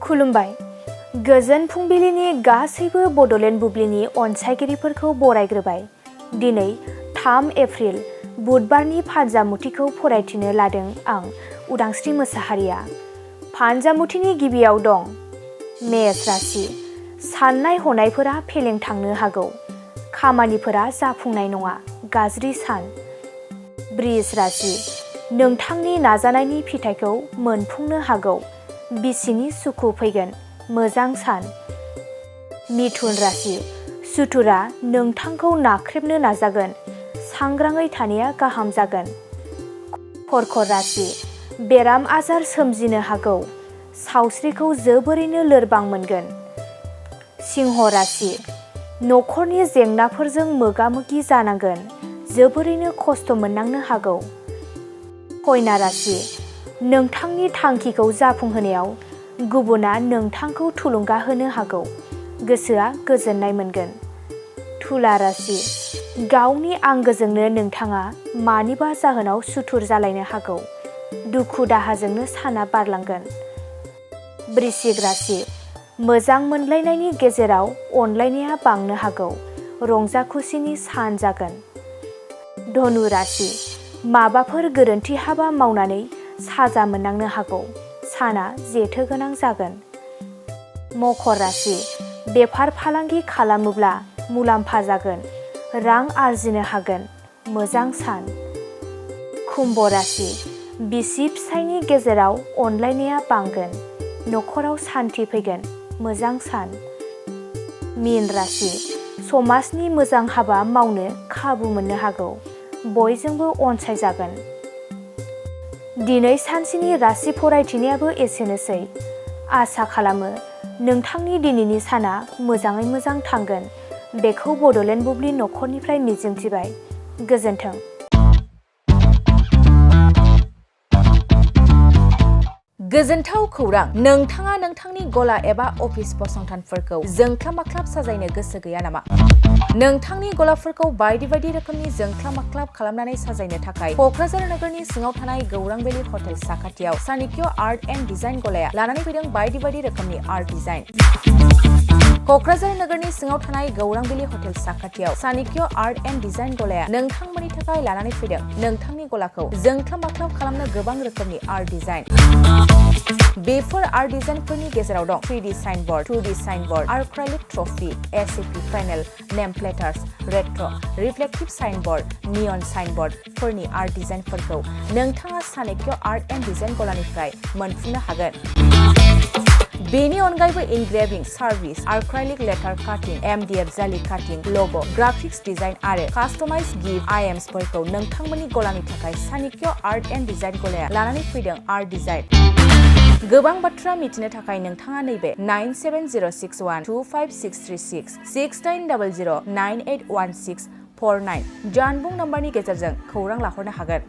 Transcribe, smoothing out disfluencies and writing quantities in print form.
खुलुमबाय। गोजोन फुंबिलिनि गासैबो बड'लेण्ड बुब्लिनि अनसायगिरिफोरखौ बरायग्रोबाय। दिनै 3 एप्रिल बुधबारनि फानजामुथिखौ फरायथिनो लादों आं उदांस्रि मोसाहारिया। फानजामुथिनि गिबियाव दं मेष राशि। साननाय हनायफोरा फेलें थांनो हागौ। खामानिफोरा जाफुंनाय नङा, गाज्रि सान। बृष राशि। नोंथांनि नाजानायनि फिथाइखौ मोनफुंनो हागौ। बिसिनि सुखु फैगोन, मोजां सान। मिथुन राशि। सुथुरा नोंथांखौ नाख्रेबनो नाजागोन। सांग्राङै थानाया गाहाम जागोन। कर्कट राशि। बेराम आजार सोमजिनो हागौ। सावस्रिखौ जोबोरैनो लोरबां मोनगोन। सिंह राशि। नखरनि जेंनाफोरजों मोगा-मोगि जानांगोन। जोबोरैनो खस्थ' मोननांनो हागौ। कन्या राशि। नोंथांनि थांखिखौ जाफुंहोनायाव गुबुना नोंथांखौ थुलुंगा होनो हागौ। गोसोआ गोजोननाय मोनगोन। तुला राशि। गावनि आंगोजोंनो नोंथाङा मानिबा जाहोनाव सुथुर जालायनो हागौ। दुखु दाहाजोंनो साना बारलांगोन। वृश्चिक राशि। मोजां मोनलायनायनि गेजेराव अनलायनाया बांनो हागौ। रंजा खुसिनि सान जागोन। धनु राशि। माबाफोर गोरोन्थि हाबा मावनानै साजा मोननांनो हागौ। साना जेथो गोनां जागोन। मकर राशि। बेफार फालांगि खालामोब्ला मुलाम्फा जागोन। रां आरजिनो हागोन, मोजां सान। कुम्भ राशि। बिसि फिसायनि गेजेराव अनलायनाया बांगोन। नखराव सान्थि फैगोन, मोजां सान। मीन राशि। समाजनि मोजां हाबा मावनो खाबु मोननो हागौ। बयजोंबो अनसायजागोन। दिनै सानसेनि राशि फरायथिनायाबो एसेनोसै। आसा खालामो नोंथांनि दिनैनि साना मोजाङै मोजां थांगोन। बेखौ बड'लेण्ड बुब्लि नखरनिफ्राय मिजिंथिबाय। गोजोन्थों। गोजोनथाव खौरां! नोंथाङा नोंथांनि गला एबा अफिस फसंथानफोरखौ जोंख्लाब-माख्लाब साजायनो गोसो गैया नामा? नोंथांनि गलाफोरखौ बायदि रोखोमनि जोंख्लाब-माख्लाब खालामनानै साजायनो थाखाय क'क्राझार नोगोरनि सिङाव थानाय गौरां भेलि हटेल साखाथियाव चाणक्य आर्ट एन्ड डिजाइन गलाया लानानै फैदों बायदि रोखोमनि आर्ट डिजाइन। क'क्राझार नोगोरनि सिङाव थानाय गौरां भेलि हटेल साखाथियाव चाणक्य आर्ट एन्ड डिजाइन गलाया नोंथांमोननि थाखाय लानानै फैदों नोंथांनि गलाखौ जोंख्लाब-माख्लाब खालामनो गोबां रोखोमनि आर्ट डिजाइन। बेफोर आर्ट डिजाइनफोरनि गेजेराव दं 3D signboard, 2D signboard, acrylic trophy, ACP panel, name plates, retro', reflective signboard, neon साइनबोर्डफोरनि आर्ट डिजाइनफोरखौ नोंथाङा चाणक्य आर्ट एन्ड डिजाइन गलानिफ्राय मोनफुंनो हागोन। बेनि अनगायैबो इनग्रेभिं सार्भिस, आर्क्राइलिक लेटार काटिं, MDF जालि काटिं, लग', ग्राफिक्स डिजाइन आरो कास्टमाइज गिफ्ट आइटेम्सफोरखौ नोंथांमोननि गलानि थाखाय चाणक्य आर्ट एन्ड डिजाइन गलाया लानानै फैदों आर्ट डिजाइन। गोबां बाथ्रा मिथिनो थाखाय नोंथाङा नैबे 9706125636 6800981649 जानबुं नम्बरनि गेजेरजों खौरां लाहरनो हागोन।